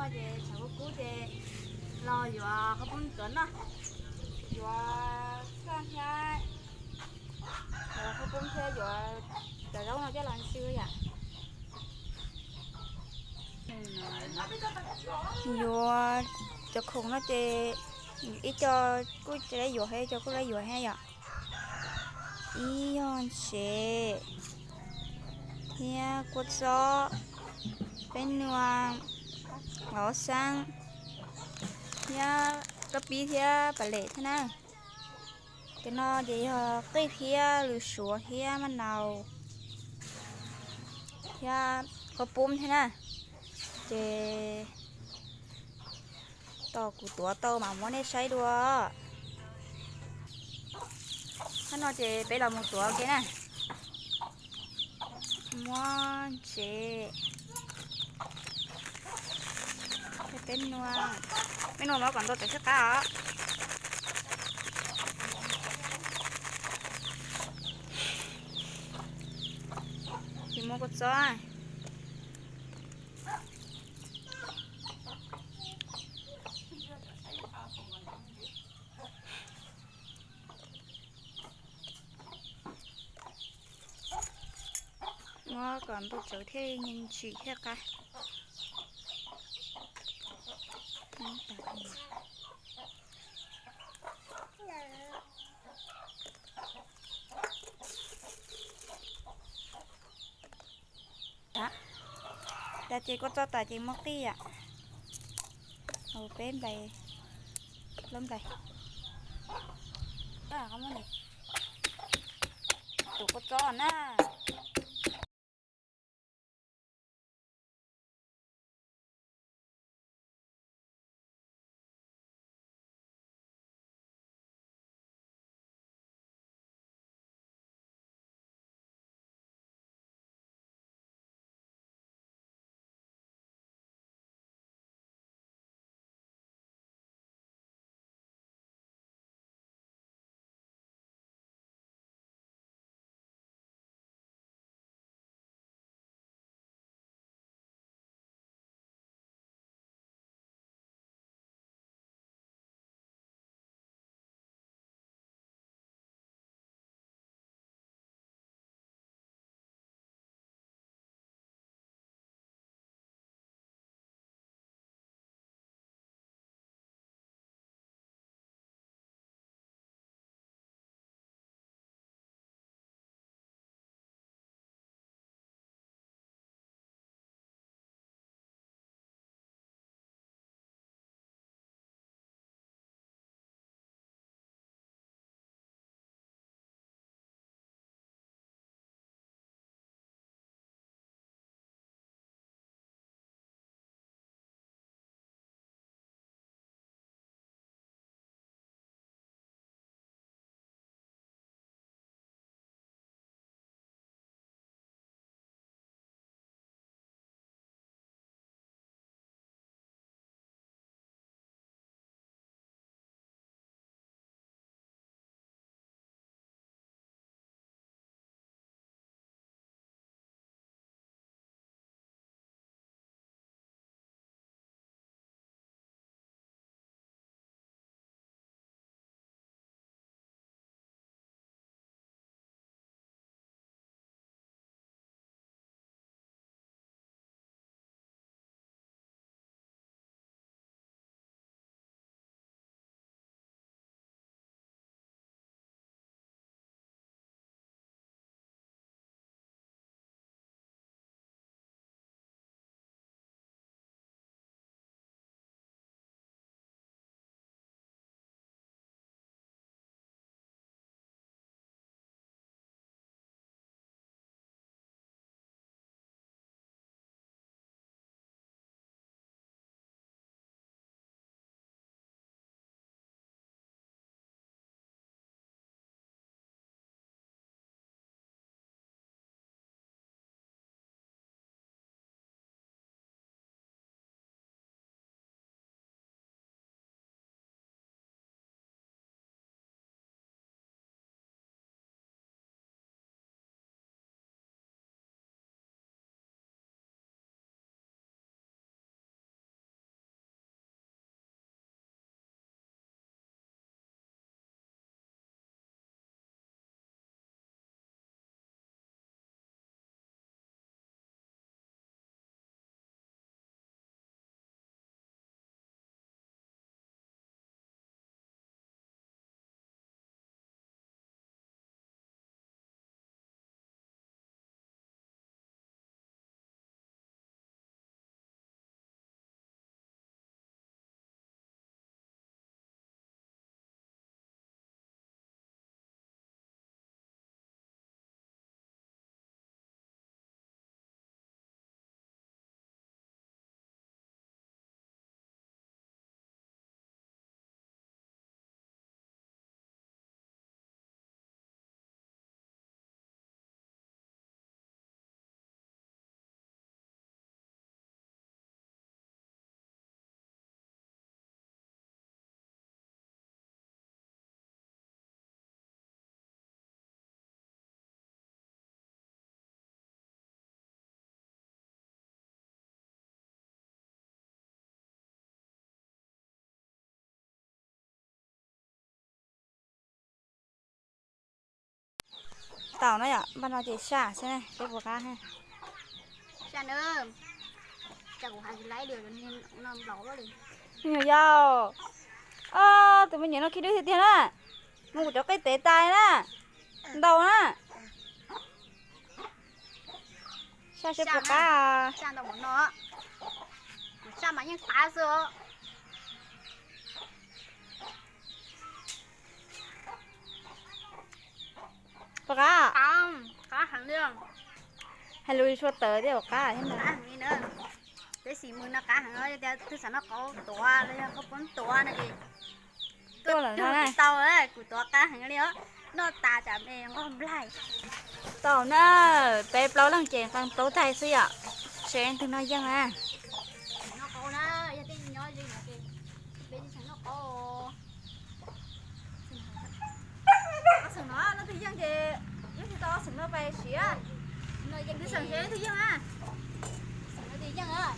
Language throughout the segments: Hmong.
Ces tshav kub kub ces los yuav qhaub poob tuav noj, yuav xaj thiab, yuav qhaub poob thiab yuav cov zaub no coj los ntsw yom. Yuav cov khoom no ces ib co kuj tsis laib yuav thiab, ib co kuj laib yuav thiab yom. Ib yog ntsev thiab kua txob, peb nua, ob xab thiab kab pib thiab pas lem thiab na. Cov no ces yog qij thiab lws suav thiab maj nau thiab qhaub poob thiab na. Ces tos kuv tuav tau mam muab nej saib dua. Hnub no ces peb los mus tuav ua ke na. Muab ntsev, peb nua, peb nua muab kom ntau tawm thiaj qab os. Ces muab kua txob, muab kom ntau tsawv thiaj ntsim thiaj qab. Tas ces kua txob tas ces muab qij yom. Peb nplais, plaub nplais. Tus kua txob na. Tau na yom, npaj no ces saj xwb na, seb puas qab. Saj na, cas kuv hais tsis laib li, no nplaum li. Yog, tus me nyuam no khib dub tiag tiag na, mus kuv cov qej tev tas na, ntau na. Saj seb puas qab. Saj ntau mus no, kuv saj mas yeej qab xwb. Puas qab? Qab heev li. Hais lus tsis tshua tawv thiab, qab thiab na. Peb xim mus no qab heev, yog tias twg xav noj qauv tuav los yog qauv poob tuav no ces tuaj lawm no na. Tau, kuv tuav qab heev li os. Noj tas tsam me nqos nplaig. Tau na, peb plaub leej ces nqee plaub tais xwb yom. Seb leej twg noj yeej na. Noj qauv na, yog tej nyob ze no ces peb tsis xav noj qauv. Xeem no leej twg yeej ces leej twg tau xeem no pais siav. Twg xeem ces leej twg yeej na. Xeem no ces yeej.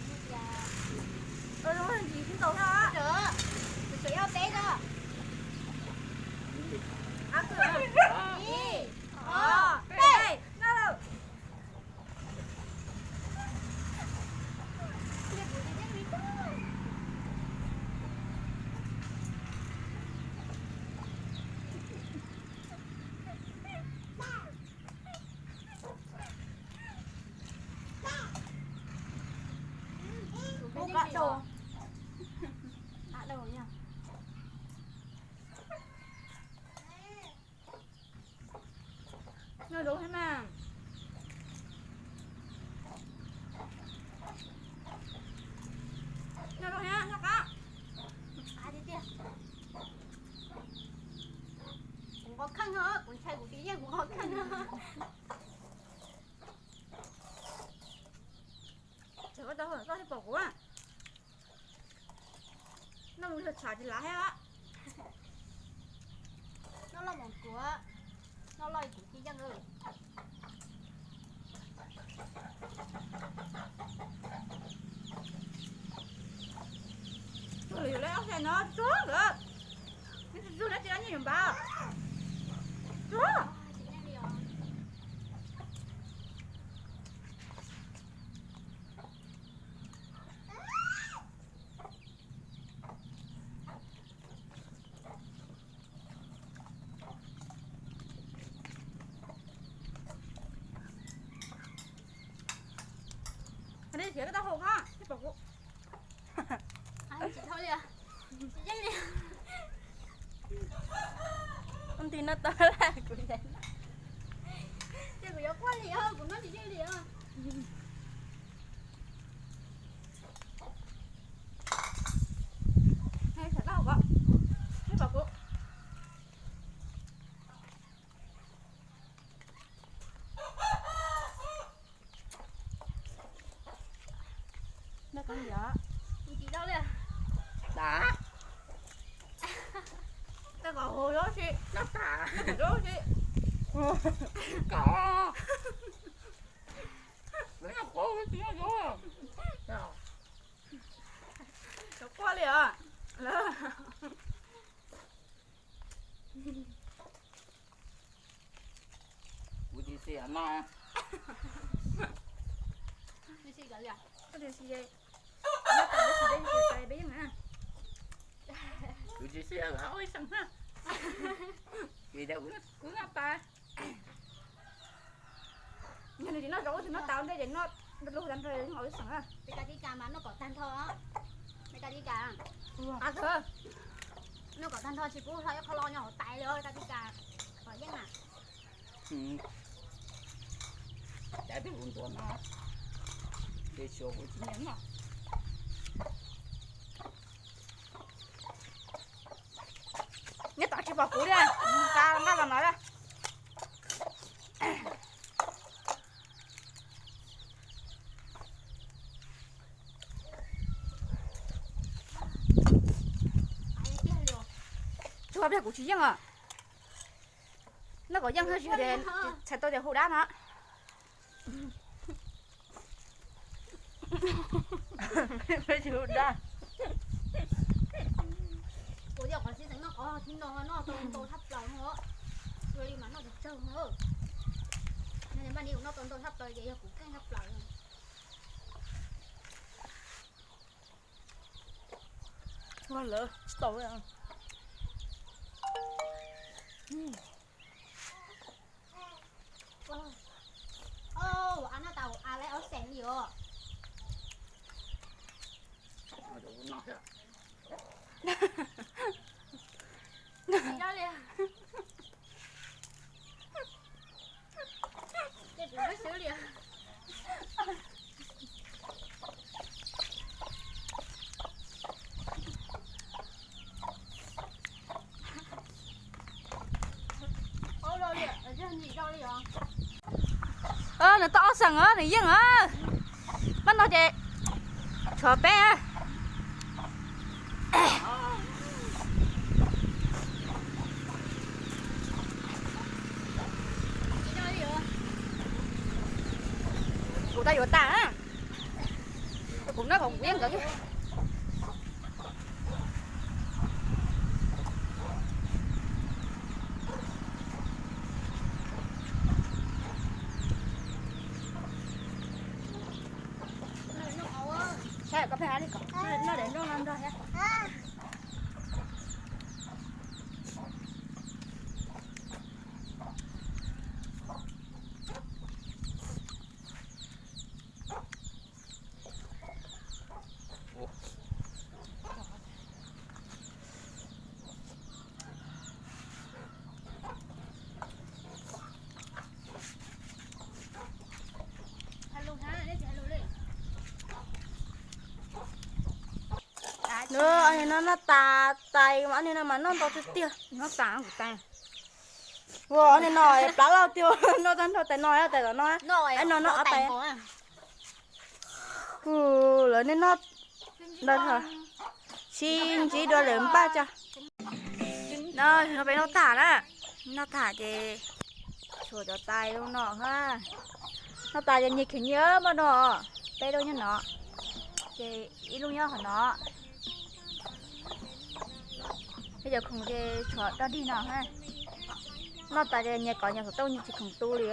Ntsis tsis tau na. Tsuas yog peb na. Ib, ob, peb, noj lawm. Ub, qab dau. Qab dau yog. Noj zoo thiab mas. Noj zoo thiab, noj qab. Qab tiag tiag. Kuv nqos kheej no, kuv ntshai kuv tsis yeej kuv nqos kheej no. Txawm koj tau hawm koj thiaj pom kuv. Noj mus yog tshav tsis lav thiab. Noj loj mus kuv, noj loj kuv tsis yeej. Tsuag lawm, yus lawv ob xya no tsuag lawm. Neb tsis tsuag neb tsis lab nyiaj yuav npav. Tsuag. Dej siav koj tau haus koj thiaj pom kuv. Tsis tau li, tsis yeej li. Ub, nti no tau lawm kuv. Ces kuv yuav quaj li os, kuv noj tsis yeej li os. Sav tau haus koj thiaj pom kuv. Noj qab li os. Tsis tau li. Tau kom haus zoo si, noj tas zoo si. Kom. Noj qab tsis noj zoo. Quaj li os. Kuv tsis xiam no. Kuv tsis xiam lawv ua ib xeem na. Vim tias kuv noj tas. Yog nws tsis noj zaub, tsis noj tau ntej ces noj lug tag nrho ua ib xeem na. Peb kab tib kas mas noj kom tag nrho. Peb kab tib kas, noj kom tag nrho tsis pub hlo ib qho lo nyob hauv tais li, kab tib kas kom yeej na. Caiv twb kuv ntuav no, ces xyuas kuv tsis nyiam noj. Nyob tod tsis pom kuv li, nqa nqa los no. Tsuag pliag kuv tsis yeej os. Noj kom yeej xwb tsis txhais tau tias hu dab no. Peb tsis hu dab. Kuv yog qhov tsis xeem noj qhov thib no noj tau ntau thaj plaws no, ua li mas noj tsis tsawg no. Npaj ni kuv noj tau ntau tshaj plaws ces yog kuv kheej tshaj plaws. Ua lawv tsis tau. Ua a noj tas a lawv ob xeem li os. Nws tau ob xeem os, nws yeej os. Pab no ces tshuav peb. Kuv tau yuav tas, kuv noj kom kuv yeej nkawd thiab. Nws, ob niag no noj tas tais, ob niag no mas noj ntau tiag tiag. Noj tas kuv tais. Ua, ob niag no plab lauj tiag, noj tag nrho tais no, tais tom no, no noj ob tais. Kuv lawv niaj noj ntawd, sib ntsib dua lawm npaj tso. No, no peb noj tas na, noj tas ces tshuav cov tais zoo no ha. Noj tas ces nyias kheem nyias npaj no, peb lub nyob no, ces ib lub nyob qhov no. Peb cov khoom ces tshuav dog dig no ha. Noj tas ces nyias kov nyias xov tooj, nyias tsis khoom tu li.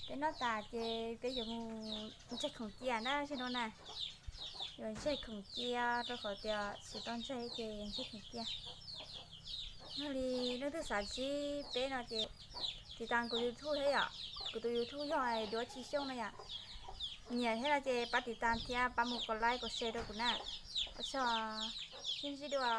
Peb noj tas ces peb yuav mus ntseg khoom cia na, seb no na. Yuav ntseg khoom cia rau qhov tias tsis tau ntseg ces yuav ntseg khoom cia. Yog li leej twg xav ntsib peb no ces tiv tas kuv YouTube thiab yom. Kuv tus YouTube yog Duab Tsis Xyooj no yom. Nyiam thiab no ces pab tiv tas thiab pab mus kom like kom share rau kuv na. Ua tsaug, sib ntsib dua.